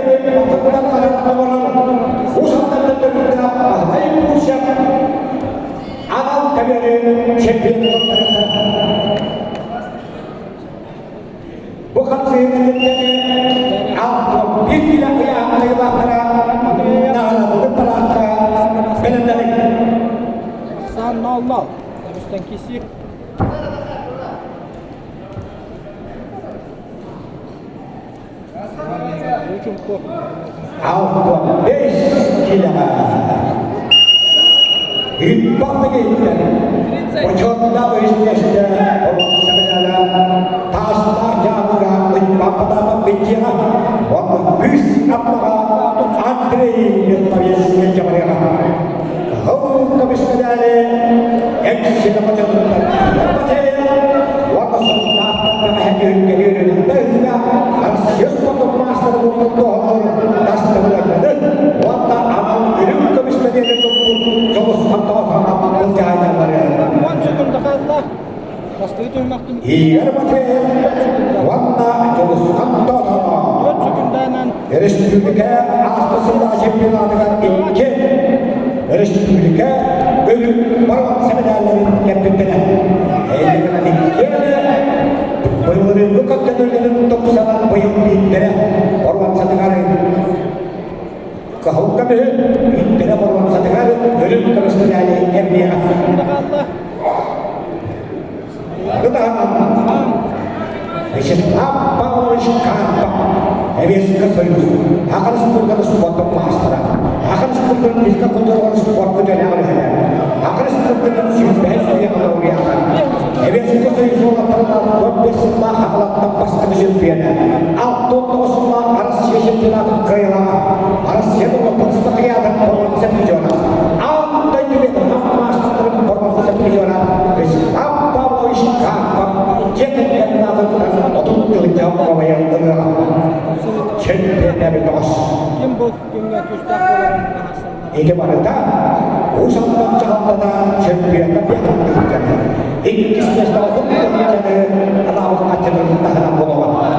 Мөккүөрү батырбытан хаһыат оҥорон, Уус Алдантан төрүттээх Баһылай Бурцев анал көмөнү чемпион Бу хамсыһыыны 61 килэ ыйааһынайылаахтара наҕараадалык параадка бэлэмнэнин. Ахсаан 0-0. Дагестан кисир. 65 килэҕэ Ыыппахтыгыйтан бочуоттаах үстүөстэ олохсабынаара таастаах дьаамыга ыйбаппатаама битиэҕэ уонна кыыс аппаҕа Андрей Миртовецкий дьабарыаҕа Кыһыл көмүс медали эксигэ бочуоттар уонна сунтаахтан бэҕэһээ түһүлгэлүүр ыһыга Россия спордун маастарын тоһоҕор тастыбыларганы уонна анал үрүҥ көмүс медали туппут Дьулусхан Тоотоонов былдьаһайдаллары. 10 секунда хаалла. Бастакы түһүмэхтин Игорь Матвеев уонна Дьулусхан Тоотоонов 4 секунданан Республика ааспыт сыллаах чемпионатыгар икки республика өлүк боруонса медалларын кэппиттэрэ. Эйигин иккиэнэ былырыыҥҥы көттөнүллэрин тупсаран быйыл биирдэрэ боруонсатыгар кыһыл көмүһү, биирдэрэ боруонсатыгар үрүҥ көмүс медали эрбиэҕэ. секунда хаалла. Аны таһынан Вячеслав Павлович Карпов, Советский Союз, Ахан спордун спортун маастара, Ахан спордун физкультураҕа спорка дьоняҕын үһүнэ, Ахан спордун сүүрбэһис үйэҕэ лауреата, Советский Союз уолаттарынан 15 сыллаах Хаҥалаттан бастакы чемпиона, 69 сыллаах Россия чемпионатын кыайыылааҕа, Россия норуоттарын спартакиадатын боруонса призера, Аан дойду ветеранов маастардарын боруонса призера Вячеслав Павлович Карпов дьиэ кэргэн аатыттан 30 тыһыынча олойон ылыаҕа. Чемпионаты тоҕус. Ким бу күҥҥэ күүстээх буоларын быһаарсаллар. Ити барыта Уус Алдан дьаһалтата чемпионат тыһыынчаны, иккис миэстэҕэ 30 тыһыынчаны анаабыт хаччытын таһынан буолуоҕа.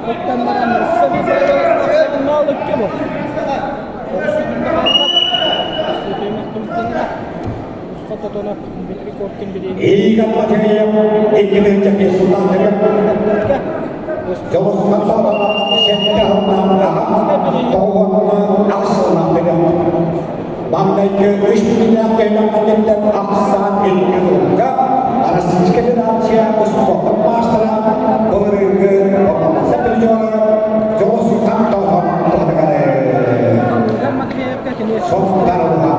Оттон баран өссө биир ноолукка бу. Игорь Матвеев 2005 сыллаахтарыгар Дьолусхан Соотоҕо сэттэ сыллаах аҕа, тоҕуһуонна аҕыс сыллаахтарыгар Маҥнайгы үс күннээх түһүмэххиттэн ахсаан икки сылга Российскай Федерация спордун маастара былырыыҥҥы боруонса призера Дьулусхан Тохон туһатыгар Сунтарга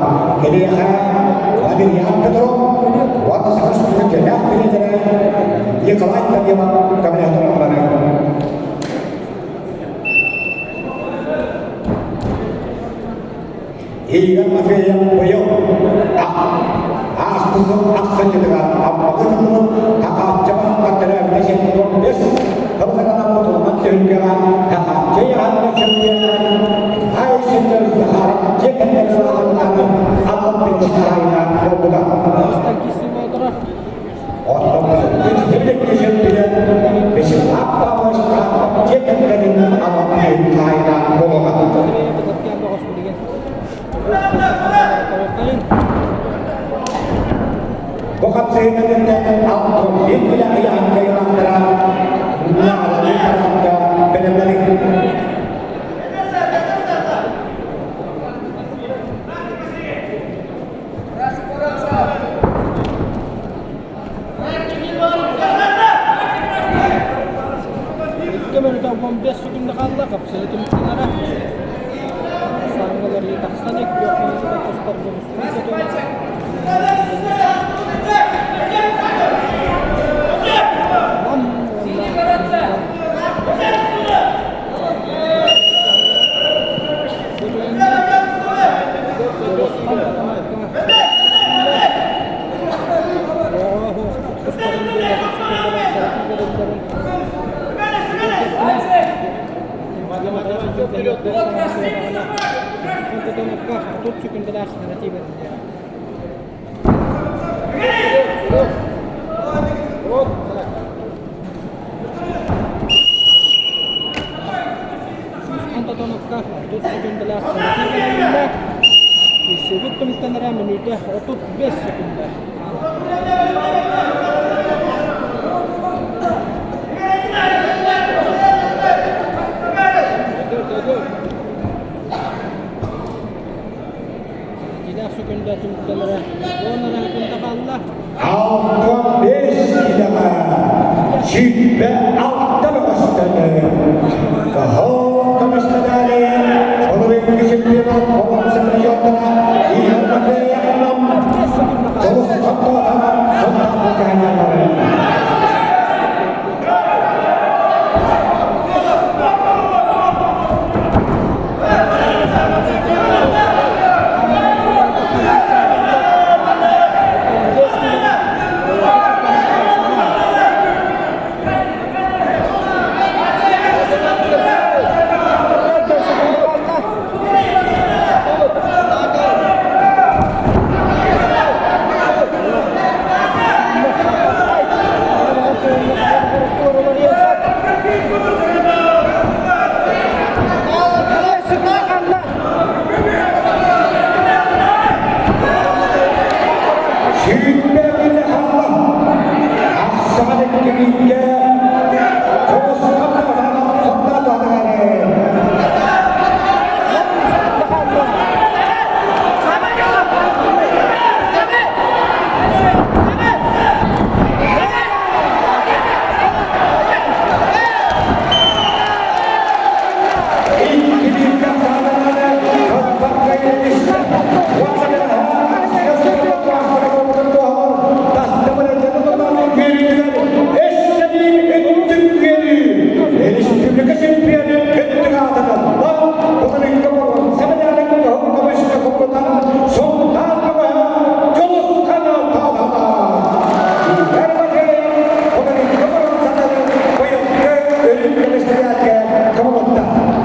киниэхэ Валерьян Петров уонна Саха Республикатын тренерэ Николай Данилов көмөлөһөллөр. Игорь Матвеев быйыл ааспыт сыл ахсынньытыгар Аммаҕа тыллыбыт Хахаачча барахсан төрөөбүтэ 75 сылларынан мутуллан түһүлгэҕэ Хахаачча яһаныгар чемпионатын Айсеннер Захаров дьиэ кэргэнин аатыттан анал бириис хаһаайына буолбута. Оттон чемпионат Вячеслав Павлович Карпов дьиэ кэргэнин анал бириис хаһаайына буолуоҕа. Бу хапсыһыытын алтын билэ ыйаан кыайылаахтара наҕаралыы параадка бэлэмнэниҥ. Икки мүнүүтэ 15 секунда хаалла, хапсыһыы түмүктэнэрэ. Саҥалар тахсан икки мүнүүтэ тустар 30 секундалаах санатыы кэлиннэ. Киирсиибит түмүктэнэрэ мүнүүтэ 35 секунда хаалла. Санатыылаах секунда түмүктэнэрэ 10 эрэ секунда хаалла. 65 киилэҕэ 26 бөҕөстөнөр.